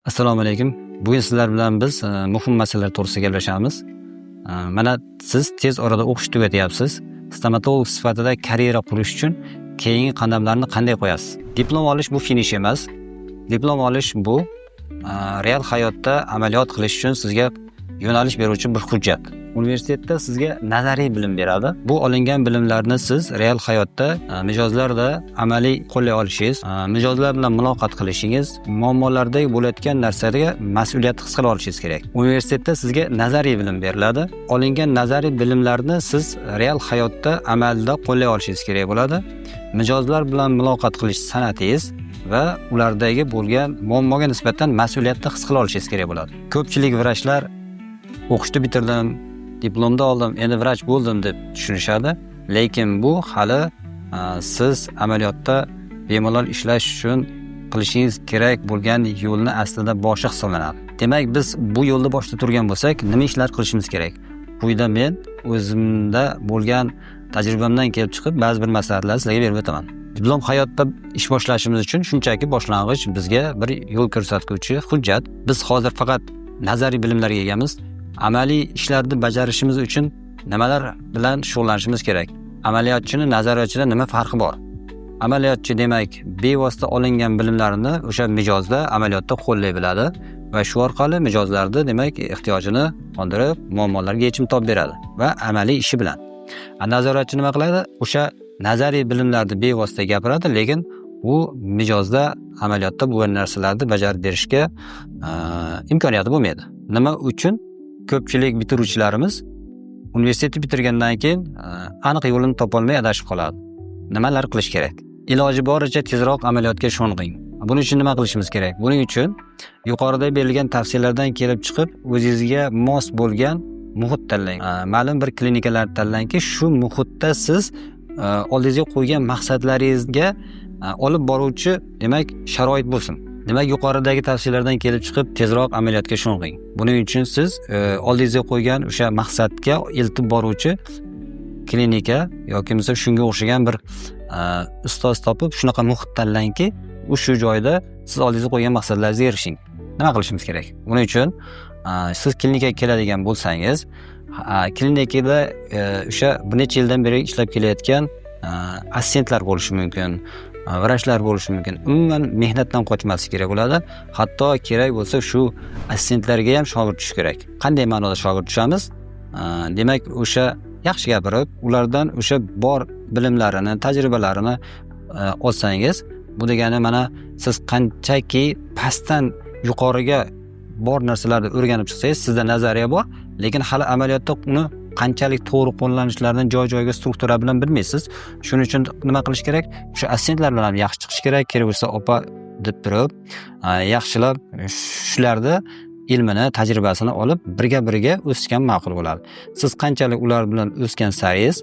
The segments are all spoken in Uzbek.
Assalomu alaykum. Bugun sizlar bilan biz muhim masalalar to'g'risida gaplashamiz. Mana siz tez orada o'qish tugatyapsiz. Stomatolog sifatida karyera qurish uchun keyingi qadamlarni qanday qo'yasiz? Diplom olish bu finish emas. Diplom olish bu real hayotda amaliyot qilish uchun sizga yo'nalish beruvchi bir hujjat. Universitetda sizga nazariy bilim beradi. Bu olingan bilimlarni siz real hayotda mijozlarda amaliy qo'llay olishingiz, mijozlar bilan muloqot qilishingiz, muammolarda bo'layotgan narsaga mas'uliyat his qila olishingiz kerak. Universitetda sizga nazariy bilim beriladi. Olingan nazariy bilimlarni siz real hayotda amalda qo'llay olishingiz kerak bo'ladi. Mijozlar bilan muloqot qilish san'atingiz va ulardagi bo'lgan muammoga nisbatan mas'uliyatni his qila olishingiz kerak bo'ladi. Ko'pchilik vrachlar o'qishni bitirdim, diplomni oldim, endi vrach bo'ldim deb tushunishadi. Lekin bu hali siz amaliyotda bemalol ishlash uchun qilishingiz kerak bo'lgan yo'lni aslida boshi hisoblanadi. Demak, biz bu yo'lni boshida turgan bo'lsak, nima ishlar qilishimiz kerak? Quyida men o'zimda bo'lgan tajribamdan kelib chiqib ba'zi bir maslahatlarni sizlarga berib o'taman. Diplom hayotda ish boshlashimiz uchun shunchaki boshlang'ich, bizga bir yo'l ko'rsatuvchi hujjat. Biz hozir faqat nazariy bilimlarga egamiz. Amaliy ishlarni bajarishimiz uchun nimalar bilan shug'ullanishimiz kerak? Amaliyotchini nazariyatchidan nima farqi bor? Amaliyotchi, demak, bevosita olingan bilimlarini o'sha mijozda amaliyotda qo'llay biladi va shu orqali mijozlarni, demak, ehtiyojini qondirib, muammolarga yechim topib beradi va amaliy ishi bilan. Nazoratchi nima qiladi? O'sha nazariy bilimlarni bevosita gapiradi, lekin u mijozda amaliyotda bu narsalarni bajarib berishga imkoniyati bo'lmaydi. Nima uchun ko'pchilik bitiruvchilarimiz universitetni bitirgandan keyin aniq yo'lini topolmay adashib qoladi? Nimalar qilish kerak? Iloji boricha tezroq amaliyotga sho'ng'ing. Buning uchun nima qilishimiz kerak? Buning uchun yuqorida berilgan tavsiyalardan kelib chiqib, o'zingizga mos bo'lgan muhit tanlang. Ma'lum bir klinikalarni tanlangki, shu muhitda siz oldingizga qo'ygan maqsadlaringizga olib boruvchi, demak, sharoit bo'lsin. Demak, yuqoridagi tavsiyalardan kelib chiqib, tezroq amaliyotga sho'ng'ing. Buning uchun siz oldingizga qo'ygan o'sha maqsadga eltib boruvchi klinika yoki bo'lmasa shunga o'xshagan bir ustoz topib, shunaqa muhit tanlangki, u shu joyda siz oldingizga qo'ygan maqsadlaringizga erishing. Nima qilishimiz kerak? Buning uchun siz klinikaga keladigan bo'lsangiz, klinikada o'sha bir necha yildan beri ishlab kelayotgan assistentlar bo'lishi mumkin, vrachlar bo'lishi mumkin. Umuman mehnatdan qochmaslik kerak bo'ladi. Hatto kerak bo'lsa, shu assistentlarga ham shogird tushish kerak. Qanday ma'noda shogird tushamiz? Demak, o'sha yaxshi gapirib, ulardan o'sha bor bilimlarini, tajribalarini olsangiz, bu degani, mana siz qanchaki pastdan yuqoriga bor narsalarni o'rganib chiqsangiz, sizda nazariya bor, lekin hali amaliyotda uni qanchalik to'g'ri qo'llanishlarini joy-joyiga struktura bilan bilmaysiz. Shuning uchun nima qilish kerak? O'sha assistentlar bilan ham yaxshi chiqish kerak. Kerak bo'lsa, opa deb turib, yaxshilab shularni ilmini, tajribasini olib, birga-birga o'sgan ma'qul bo'ladi. Siz qanchalik ular bilan o'sgan saringiz,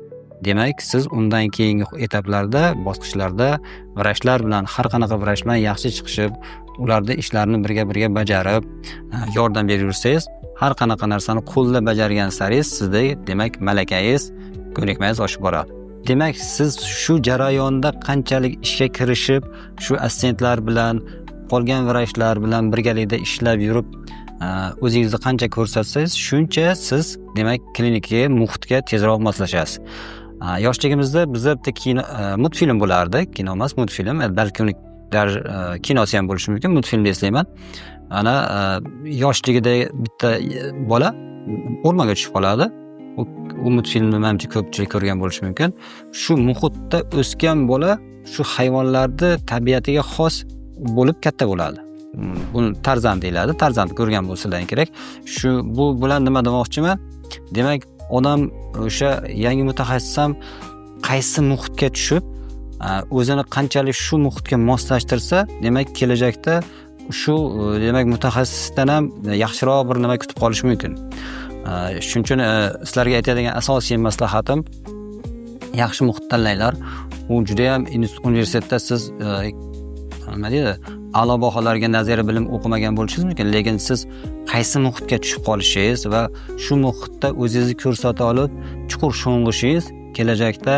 demak, siz undan keyingi etaplarda, bosqichlarda vrachlar bilan, har qanaqa vrach bilan yaxshi chiqishib, ularni ishlarini birga-birga bajarib, yordam berib yursangiz, har qanaqa narsani qo'lda bajargan saringiz sizda, demak, malakangiz, ko'nikmangiz oshib boradi. Demak, siz shu jarayonda qanchalik ishga kirishib, shu assistentlar bilan, qolgan vrachlar bilan birgalikda ishlab yurib, o'zingizni qancha ko'rsatsangiz, shuncha siz, demak, klinikaga, muhitga tezroq moslashasiz. Yoshligimizda bizda bitta kino, multfilm bo'lardi. Kino emas, multfilm. Balki uni даже kinosi ham bo'lishi mumkin, multfilmni eslayman. Ana yoshligida bitta bola o'rmonga tushib qoladi. U multfilmni manimcha ko'pchilik ko'rgan bo'lishi mumkin. Shu muhitda o'sgan bola shu hayvonlarni tabiatiga xos bo'lib katta bo'ladi. Buni Tarzan deyiladi. Tarzanni ko'rgan bo'lsalaring kerak. Shu bu bilan nima demoqchiman? Demak, odam, o'sha yangi mutaxassis ham qaysi muhitga tushib, o'zini qanchalik shu muhitga moslashtirsa, demak, kelajakda shu, demak, mutaxassisdan ham yaxshiroq bir nima kutib qolish mumkin. Shuning uchun sizlarga aytadigan asosiy maslahatim: yaxshi muhit tanlanglar. U judayam universitetda siz nima deydi, a'lo baholarga nazariy bilim o'qimagan bo'lishingiz mumkin, lekin siz qaysi muhitga tushib qolishingiz va shu muhitda o'zingizni ko'rsata olib, chuqur sho'ng'ishingiz kelajakda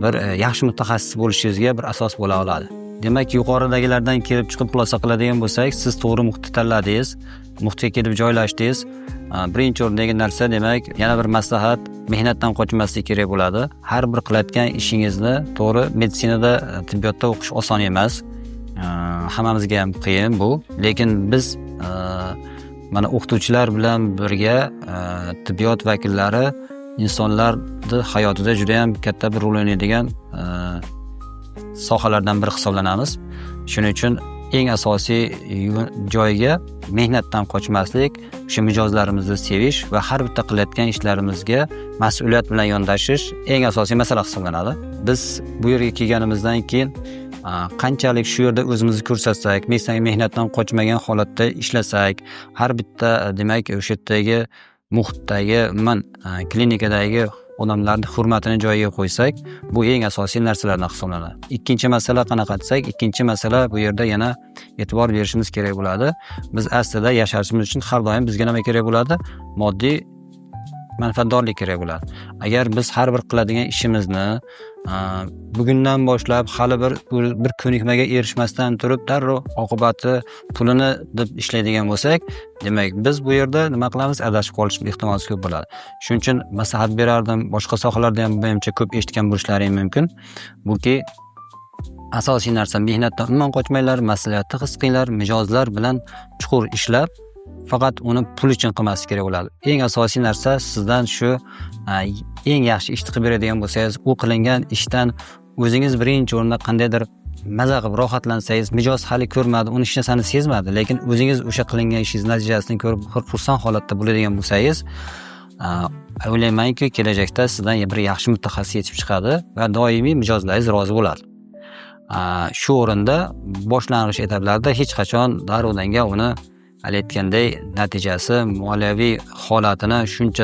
bir yaxshi mutaxassis bo'lishingizga bir asos bo'la oladi. Demak, yuqoridagilardan kelib chiqib xulosa qiladigan bo'lsak, siz to'g'ri muhitni tanladingiz, muhitga kelib joylashdingiz. Birinchi o'rindagi narsa, demak, yana bir maslahat: mehnatdan qochmaslik kerak bo'ladi. Har bir qilayotgan ishingizni to'g'ri, meditsinada, tibbiyotda o'qish oson emas. Hammamizga ham qiyin bu, lekin biz mana o'qituvchilar bilan birga tibbiyot vakillari insonlarni hayotida judayam katta bir rol o'ynaydigan sohalardan biri hisoblanamiz. Shuning uchun eng asosiy joyga mehnatdan qochmaslik, o'sha mijozlarimizni sevish va har bitta qilayotgan ishlarimizga mas'uliyat bilan yondashish eng asosiy masala hisoblanadi. Biz bu yerga kelganimizdan keyin qanchalik shu yerda o'zimizni ko'rsatsak, mehnatdan qochmagan holatda ishlasak, har bitta, demak, o'sha yerdagi muhitdagi, umuman klinikadagi odamlarni hurmatini joyiga qo'ysak, bu eng asosiy narsalardan hisoblanadi. Ikkinchi masala qanaqa desak, ikkinchi masala, bu yerda yana e'tibor berishimiz kerak bo'ladi. Biz aslida yashashimiz uchun har doim bizga nima kerak bo'ladi? Moddiy manfaatdorlik kerak bo'ladi. Agar biz har bir qiladigan ishimizni bugundan boshlab, hali bir ko'nikmaga erishmasdan turib, darrov oqibati, pulini deb ishlaydigan bo'lsak, demak, biz bu yerda nima qilamiz? Adashib qolish ehtimoli ko'p bo'ladi. Shuning uchun maslahat berardim, boshqa sohalarda ham menimcha ko'p eshitgan bo'lishlaring mumkin. Buki asosiy narsa: mehnatdan umuman qochmanglar, mas'uliyatni his qilinglar, mijozlar bilan chuqur ishlab, faqat uni pul uchun qilmaslik kerak bo'ladi. Eng asosiy narsa, sizdan shu eng yaxshi ishni qilib beradigan bo'lsangiz, u qilingan ishdan o'zingiz birinchi o'rinda qandaydir maza qilib rohatlansangiz, mijoz hali ko'rmadi, uni hech narsani sezmadi, lekin o'zingiz o'sha qilingan ishingiz natijasini ko'rib xursand holatda bo'ladigan bo'lsangiz, o'ylaymanki, kelajakda sizdan bir yaxshi mutaxassis yetishib chiqadi va doimiy mijozlaringiz rozi bo'ladi. Shu o'rinda boshlang'ich etaplarda hech qachon darrovdanga uni, haligi aytganday, natijasi, moliyaviy holatini, shuncha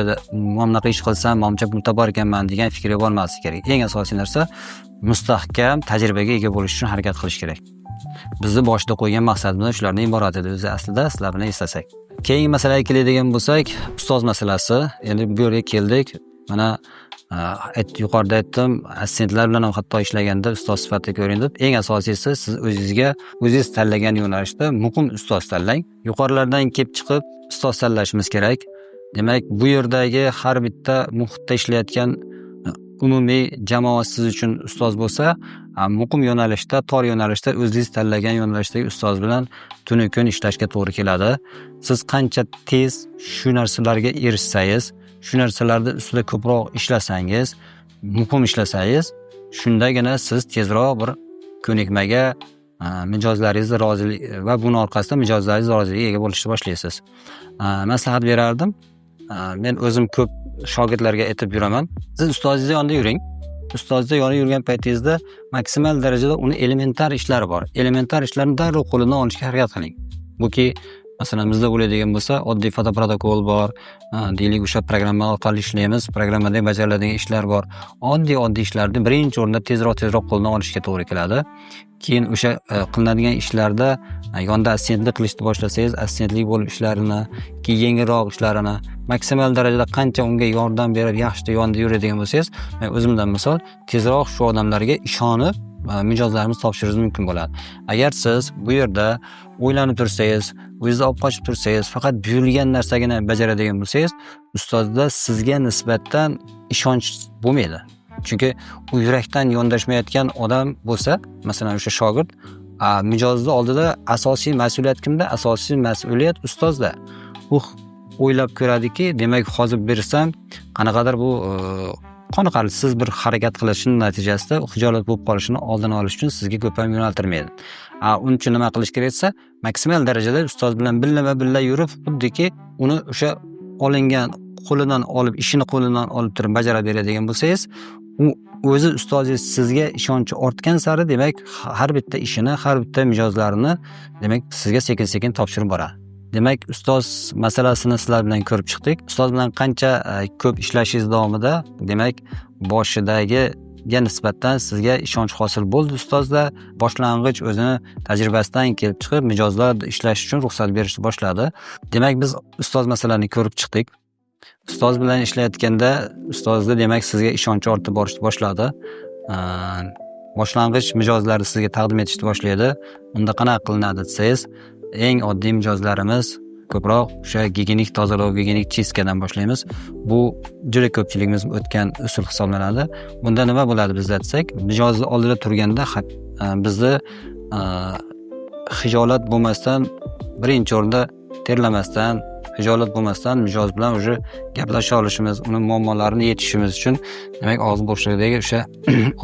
mana bunaqa ish qilsam, manimcha pul topar ekanman degan fikrga bormaslik kerak. Eng asosiy narsa, mustahkam tajribaga ega bo'lish uchun harakat qilish kerak. Bizni boshida qo'ygan maqsadimiz shulardan iborat edi o'zi aslida, sizlar bilan eslasak. Keyingi masalaga keladigan bo'lsak, ustoz masalasi. Endi bu yerga keldik. Mana, yuqorida aytdim, assistentlar bilan ham hatto ishlaganda ustoz sifatida ko'ring deb. Eng asosiysi, siz o'zingizga o'zingiz tanlagan yo'nalishda muqim ustoz tanlang. Yuqorilardan kelib chiqib ustoz tanlashimiz kerak. Demak, bu yerdagi har bitta muhitda ishlayotgan umumiy jamoa siz uchun ustoz bo'lsa, muqim yo'nalishda, tor yo'nalishda, o'zingiz tanlagan yo'nalishdagi ustoz bilan tunu kun ishlashga to'g'ri keladi. Siz qancha tez shu narsalarga erishsangiz, shu narsalarni ustida ko'proq ishlasangiz, muqim ishlasangiz, shundagina siz tezroq bir ko'nikmaga, mijozlaringizni rozilik va buni orqasidan mijozlaringiz roziligiga ega bo'lishni boshlaysiz. Maslahat berardim. Men o'zim ko'p shogirdlarga aytib yuraman. Siz ustozingizni yonida yuring. Ustozni yonida yurgan paytingizda maksimal darajada uni elementar ishlari bor. Elementar ishlarni darrov qo'lidan olishga harakat qiling. Buki, masalan, bizda bo'ladigan bo'lsa, oddiy fotoprotokol bor, deylik, o'sha programma orqali ishlaymiz, programmada bajariladigan ishlar bor. Oddiy oddiy ishlarni birinchi o'rinda tezroq tezroq qo'ldan olishga to'g'ri keladi. Keyin o'sha qilinadigan ishlarda yonda assistentlik qilishni boshlasangiz, assistentlik bo'lib ishlarini, keyin yengilroq ishlarini maksimal darajada qancha unga yordam berib, yaxshi yonida yuradigan bo'lsangiz, men o'zimdan misol, tezroq shu odamlarga ishonib mijozlarimizni topshirish mumkin bo'ladi. Agar siz bu yerda o'ylanib tursangiz, o'zingizni olib qochib tursangiz, faqat buyurilgan narsagina bajaradigan bo'lsangiz, ustozda sizga nisbatan ishonch bo'lmaydi. Chunki u yurakdan yondashmayotgan odam bo'lsa, masalan, o'sha shogird, mijozni oldida asosiy mas'uliyat kimda? Asosiy mas'uliyat ustozda. U o'ylab ko'radiki, demak, hozir bersam, qanaqadir bu qoniqarsiz bir harakat qilishini natijasida xijolat bo'lib qolishini oldini olish uchun sizga ko'p ham yo'naltirmaydi. Uning uchun nima qilish kerak desa, maksimal darajada ustoz bilan billama-billa yurib, xuddiki uni o'sha olingan qo'lidan olib, ishini qo'lidan olib turib bajarib beradigan bo'lsangiz, u o'zi ustozingiz sizga ishonchi ortgan sari, demak, har bitta ishini, har bitta mijozlarini, demak, sizga sekin-sekin topshirib boradi. Demak, ustoz masalasini sizlar bilan ko'rib chiqdik. Ustoz bilan qancha ko'p ishlashingiz davomida, demak, boshidagiga nisbatan sizga ishonch hosil bo'ldi ustozda. Boshlang'ich o'zini tajribasidan kelib chiqib, mijozlar ishlash uchun ruxsat berishni boshladi. Demak, biz ustoz masalani ko'rib chiqdik. Ustoz bilan ishlayotganda ustozni, demak, sizga ishonchi ortib borishni boshladi. Boshlang'ich mijozlarni sizga taqdim etishni boshlaydi. Unda qanaqa qilinadi desangiz, eng oddiy mijozlarimiz ko'proq o'sha gigiyenik tozalov, gigiyenik чистка dan boshlaymiz. Bu juda ko'pchiligimiz o'tgan usul hisoblanadi. Bunda nima bo'ladi bizda desak, mijozni oldida turganda bizni hijolat bo'lmasdan, birinchi o'rinda terlamasdan, hijolat bo'lmasdan mijoz bilan уже gaplasha olishimiz, uni muammolarini yechishimiz uchun, demak, og'iz bo'shlig'idagi o'sha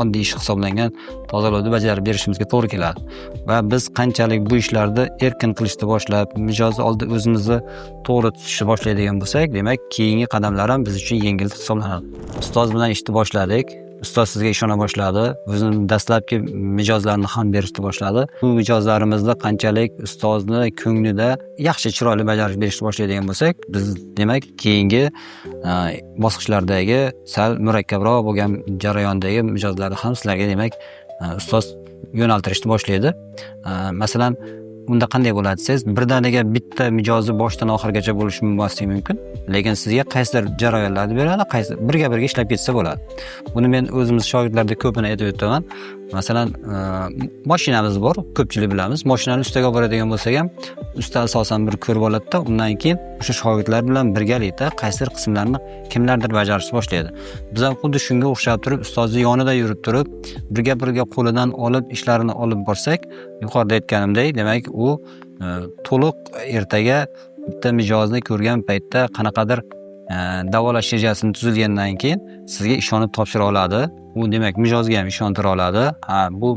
oddiy ish hisoblangan tozalovni bajarib berishimizga to'g'ri keladi. Va biz qanchalik bu ishlarni erkin qilishni boshlab, mijozni oldida o'zimizni to'g'ri tutishni boshlaydigan bo'lsak, demak, keyingi qadamlar ham biz uchun yengil hisoblanadi. Ustoz bilan ishni boshladik. Ustoz sizga ishona boshladi. O'zini dastlabki mijozlarni ham berishni boshladi. Bu mijozlarimizni qanchalik ustozni ko'nglida yaxshi, chiroyli bajarib berishni boshlaydigan bo'lsak, biz, demak, keyingi bosqichlardagi sal murakkabroq bo'lgan jarayondagi mijozlarni ham sizlarga, demak, ustoz yo'naltirishni boshlaydi. Masalan, unda qanday bo'ladi desangiz, birdaniga bitta mijozni boshdan oxirigacha bo'lishi bo'lmasligi mumkin, lekin sizga qaysidir jarayonlarni beradi, qaysi birga birga ishlab ketsa bo'ladi. Buni men o'zimiz shogirdlarda ko'pini aytib o'taman. Masalan, mashinamiz bor, ko'pchilik bilamiz. Mashinani ustaga olib boradigan bo'lsak ham, usta asosan bir ko'rib oladida, undan keyin o'sha shogirdlar bilan birgalikda qaysidir qismlarni kimlardir bajarishni boshlaydi. Biz ham xuddi shunga o'xshab turib, ustozni yonida yurib turib, birga birga qo'lidan olib ishlarini olib borsak, yuqorida aytganimdek, demak, u to'liq ertaga bitta mijozni ko'rgan paytda qanaqadir davolash rejasini tuzilgandan keyin sizga ishonib topshira oladi. U, demak, mijozga ham ishontira oladi. Ha, bu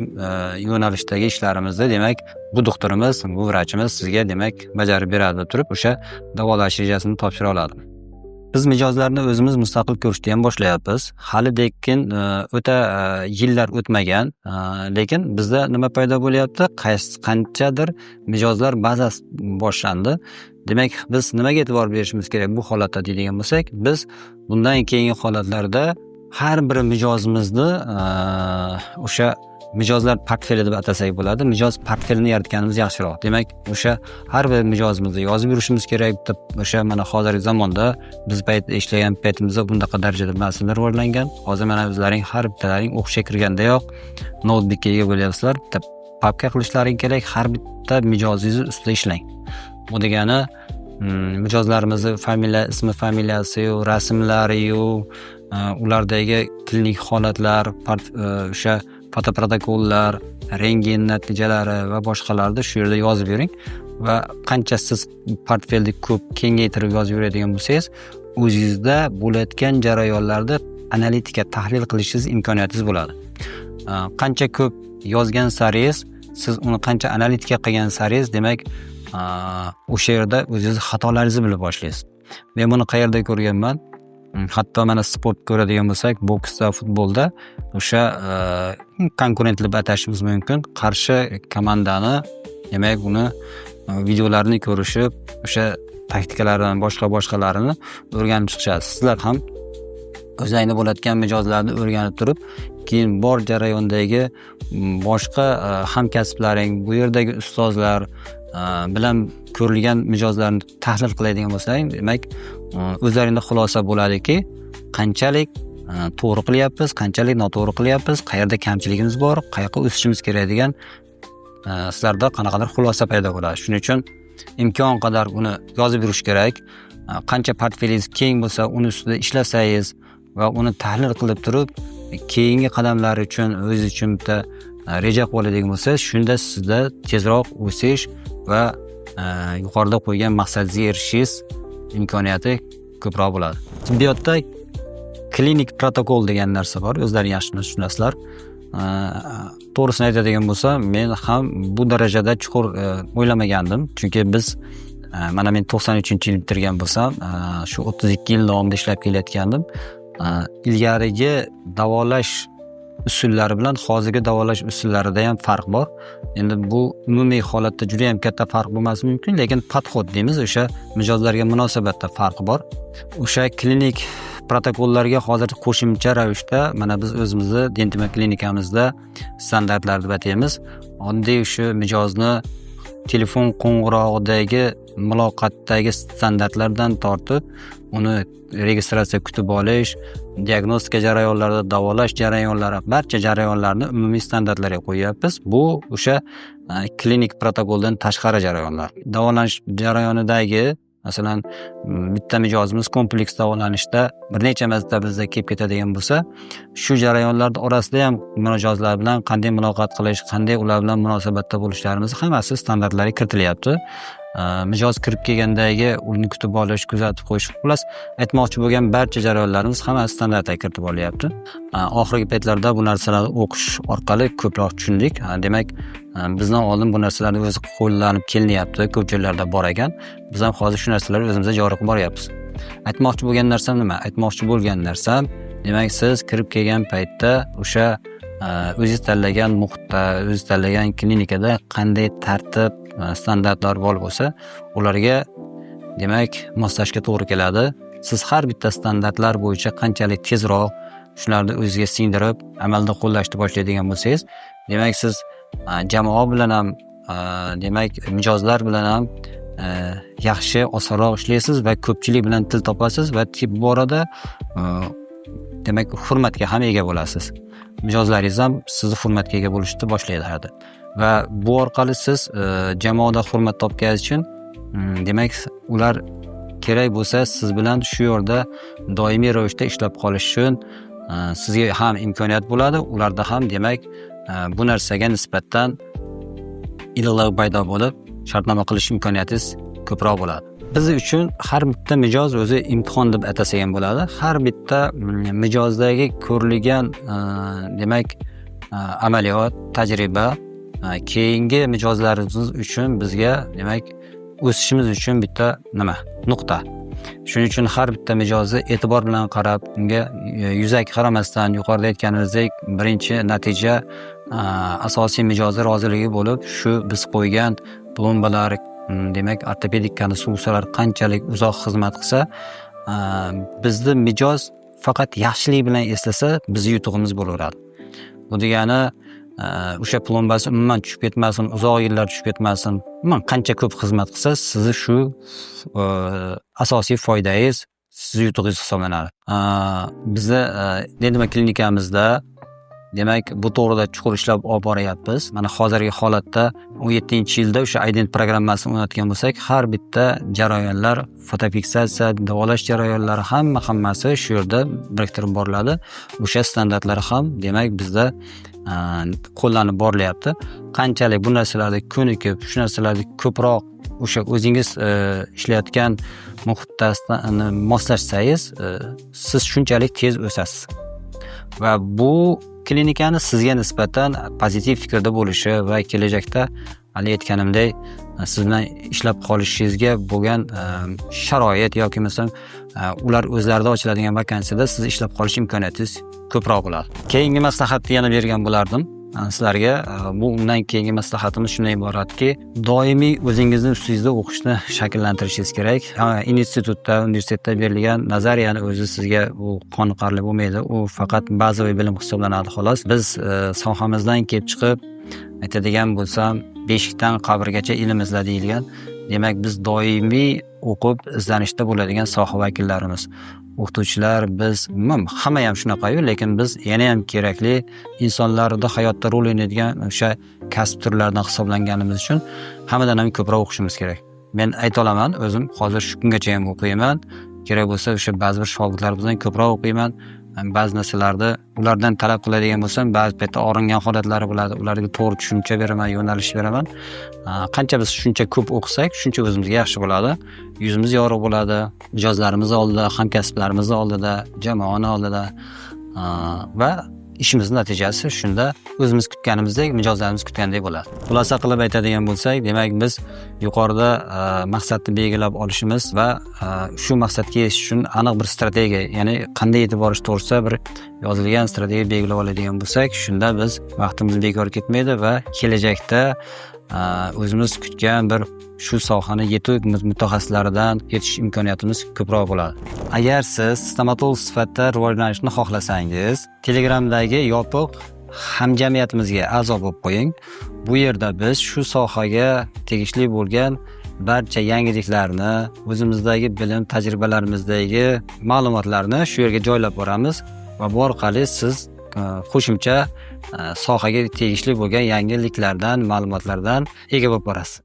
yo'nalishdagi ishlarimizni, demak, bu doktorimiz, bu vrachimiz sizga, demak, bajarib beradi deb turib o'sha davolash rejasini topshira oladi. Biz mijozlarni o'zimiz mustaqil ko'rishni ham boshlayapmiz. Hali lekin o'ta yillar o'tmagan, lekin bizda nima paydo bo'lyapti? Qaysi qanchadir mijozlar bazasi boshlandi. Demak, biz nimaga e'tibor berishimiz kerak bu holatda deydigan bo'lsak, biz bundan keyingi holatlarda har bir mijozimizni o'sha mijozlar portfeli deb atasak bo'ladi. Mijoz portfelini yaratganimiz yaxshiroq. Demak, o'sha har bir mijozimizni yozib yurishimiz kerak. Bitta o'sha mana hozirgi zamonda, biz payt ishlagan paytimizda bunaqa darajada narsalar rivojlangan. Hozir mana o'zlaring har bittalaring o'qishga kirgandayoq noutbukka ega bo'lyapsizlar. Bitta papka qilishlaring kerak. Har bitta mijozingizni ustida ishlang. Bu degani mijozlarimizni familiya, ismi, familiyasiyu, rasmlariyu, ulardagi klinik holatlar, o'sha fotoprotokollar, rentgen natijalari va boshqalarni shu yerda yozib yuring va qancha siz portfelni ko'p kengaytirib yozib yuradigan bo'lsangiz, o'zingizda bo'layotgan jarayonlarni analitika, tahlil qilishingiz imkoniyatingiz bo'ladi. Qancha ko'p yozgan saringiz, siz uni qancha analitika qilgan saringiz, demak, o'sha yerda o'zingizni xatolaringizni bilib boshlaysiz. Men buni qayerda ko'rganman? Hatto mana sport ko'radigan bo'lsak, boksda, futbolda o'sha konkurent deb atashimiz mumkin. Qarshi komandani, demak, uni videolarini ko'rishib, o'sha taktikalaridan boshqa boshqalarini o'rganib chiqishadi. Sizlar ham o'zlaringda bo'layotgan mijozlarni o'rganib turib, keyin bor jarayondagi boshqa hamkasblaring, bu yerdagi ustozlar bilan ko'rilgan mijozlarni tahlil qiladigan bo'lsang, demak, o'zlaringda xulosa bo'ladiki, qanchalik to'g'ri qilyapmiz, qanchalik noto'g'ri qilyapmiz, qayerda kamchiligimiz bor, qayoqqa o'sishimiz kerak degan sizlarda qanaqadir xulosa paydo bo'ladi. Shuning uchun imkon qadar uni yozib yurish kerak. Qancha portfelingiz keng bo'lsa, uni ustida ishlasangiz va uni tahlil qilib turib, keyingi qadamlar uchun o'zingiz uchun bitta reja qilib oladigan bo'lsangiz, shunda sizda tezroq o'sish va yuqorida qo'ygan maqsadingizga erishishingiz imkoniyati ko'proq bo'ladi. Tibbiyotda klinik protokol degan narsa bor, o'zlaring yaxshi tushunasizlar. To'g'risini aytadigan bo'lsam, men ham bu darajada chuqur o'ylamagandim, chunki biz mana men 93-yil bitirgan bo'lsam, shu 32 yil davomida ishlab kelayotgandim. Ilgarigi davolash usullari bilan hozirgi davolash usullarida ham farq bor. Endi bu umumiy holatda juda ham katta farq bo'lmasligi mumkin, lekin подход deymiz, o'sha mijozlarga munosabatda farq bor. O'sha klinik protokollarga hozir qo'shimcha ravishda mana biz o'zimizni Dentima klinikamizda standartlar deb ataymiz. Oddiy shu mijozni telefon qo'ng'irog'idagi Muloqotdagi standartlardan tortib, uni registratsiya, kutib olish, diagnostika jarayonlarida, davolash jarayonlari, barcha jarayonlarni umumiy standartlarga qo'yyapmiz. Bu o'sha klinik protokoldan tashqari jarayonlar. Davolanish jarayonidagi, masalan, bitta mijozimiz kompleks davolanishda bir necha marta bizda kelib ketadigan bo'lsa, shu jarayonlarni orasida ham mijozlar bilan qanday muloqot qilish, qanday ular bilan munosabatda bo'lishlarimiz, hammasi standartlarga kiritilyapti. Mijoz kirib kelgandagi uni kutib olish, kuzatib qo'yish, xullas, aytmoqchi bo'lgan barcha jarayonlarimiz hammasi standartga kiritib olinyapti. Oxirgi paytlarda bu narsalarni o'qish orqali ko'proq tushundik. Demak, bizdan oldin bu narsalarni o'zi qo'llanib kelinyapti, ko'p joylarda bor ekan. Biz ham hozir shu narsalarni o'zimizda joriy qilib boryapmiz. Aytmoqchi bo'lgan narsam nima? Aytmoqchi bo'lgan narsam, demak, siz kirib kelgan paytda o'sha o'zingiz tanlagan muhitda, o'zingiz tanlagan klinikada qanday tartib, standartlar bor bo'lsa, ularga, demak, moslashga to'g'ri keladi. Siz har bitta standartlar bo'yicha qanchalik tezroq shularni o'zizga singdirib, amalda qo'llashni boshlaydigan bo'lsangiz, demak, siz jamoa bilan ham, demak, mijozlar bilan ham yaxshi, osonroq ishlaysiz va ko'pchilik bilan til topasiz va bu borada, demak, hurmatga ham ega bo'lasiz. Mijozlaringiz ham sizni hurmatga ega bo'lishni boshlaydi va bu orqali siz jamoada hurmat topganingiz uchun, demak, ular kerak bo'lsa siz bilan shu yerda doimiy ravishda ishlab qolish uchun sizga ham imkoniyat bo'ladi, ularda ham, demak, bu narsaga nisbatan iliqlik paydo bo'lib, shartnoma qilish imkoniyatingiz ko'proq bo'ladi. Biz uchun har bitta mijoz o'zi imtihon deb atasak ham bo'ladi. Har bitta mijozdagi ko'rilgan, demak, amaliyot, tajriba keyingi mijozlarimiz uchun bizga, demak, o'sishimiz uchun bitta nima nuqta. Shuning uchun har bitta mijozni e'tibor bilan qarab, unga yuzaki qaramasdan, yuqorida aytganimizdek, birinchi natija asosiy mijozni roziligi bo'lib, shu biz qo'ygan plombalar, demak, ortopedik konstruksiyalar qanchalik uzoq xizmat qilsa, bizni mijoz faqat yaxshilik bilan eslasa, bizni yutug'imiz bo'laveradi. Bu degani, o'sha plombasi umuman tushib ketmasin, uzoq yillar tushib ketmasin, umuman qancha ko'p xizmat qilsa, sizni shu asosiy foydangiz, sizni yutug'ingiz hisoblanadi. Bizni Dendima klinikamizda, demak, bu to'g'rida chuqur ishlab olib boryapmiz. Mana hozirgi holatda 17-yilda o'sha Ident programmasini o'rnatgan bo'lsak, har bitta jarayonlar, fotofiksatsiya, davolash jarayonlari, hamma hammasi shu yerda biriktirib boriladi. O'sha standartlar ham, demak, bizda qo'llanib borilyapti. Qanchalik bu narsalarni ko'nikib, shu narsalarni ko'proq o'sha o'zingiz ishlayotgan muhitda moslashsangiz, siz shunchalik tez o'sasiz va bu klinikani sizga nisbatan pozitiv fikrda bo'lishi va kelajakda, hali aytganimdek, siz bilan ishlab qolishingizga bo'lgan sharoit yoki bo'lmasam ular o'zlarida ochiladigan vakansiyada siz ishlab qolish imkoniyatingiz ko'proq bo'ladi. Keyingi maslahatni yana bergan bo'lardim sizlarga. Bu undan keyingi maslahatimiz shundan iboratki, doimiy o'zingizni ustingizda o'qishni shakllantirishingiz kerak. Institutda, universitetda berilgan nazariyani o'zi sizga u qoniqarli bo'lmaydi, u faqat bazaviy bilim hisoblanadi, xolos. Biz sohamizdan kelib chiqib aytadigan bo'lsam, beshikdan qabrgacha ilm izla deyilgan. Demak, biz doimiy o'qib izlanishda bo'ladigan soha vakillarimiz, o'qituvchilar. Biz umuman hamma ham shunaqayu, lekin biz yana ham kerakli insonlarda hayotda rol o'ynaydigan o'sha kasb turlaridan hisoblanganimiz uchun hammadan ham ko'proq o'qishimiz kerak. Men ayta olaman, o'zim hozir shu kungacha ham o'qiyman. Kerak bo'lsa, o'sha ba'zi bir shogirdlar bilan ko'proq o'qiyman. Ba'zi narsalarni ulardan talab qiladigan bo'lsam, ba'zi paytda og'ringan holatlari bo'ladi, ularga to'g'ri tushuncha beraman, yo'nalish beraman. Qancha biz shuncha ko'p o'qisak, shuncha o'zimizga yaxshi bo'ladi, yuzimiz yorug' bo'ladi mijozlarimiz oldida, hamkasblarimiz oldida, jamoani oldida va ishimizni natijasi shunda o'zimiz kutganimizdek, mijozlarimiz kutgandek bo'ladi. Xulosa qilib aytadigan bo'lsak, demak, biz yuqorida maqsadni belgilab olishimiz va shu maqsadga erishish uchun aniq bir strategiya, ya'ni qanday yetib borish to'g'risida bir yozilgan strategiya belgilab oladigan bo'lsak, shunda biz vaqtimiz bekor ketmaydi va kelajakda o'zimiz kutgan bir shu sohani yetuk mutaxassislaridan yetish imkoniyatimiz ko'proq bo'ladi. Agar siz stomatolog sifatida rivojlanishni xohlasangiz, Telegramdagi yopiq hamjamiyatimizga a'zo bo'lib qo'ying. Bu yerda biz shu sohaga tegishli bo'lgan Barcha yangiliklarni, o'zimizdagi bilim, tajribalarimizdagi ma'lumotlarni shu yerga joylab boramiz va bu orqali siz qo'shimcha sohaga tegishli bo'lgan yangiliklardan, ma'lumotlardan ega bo'lib borasiz.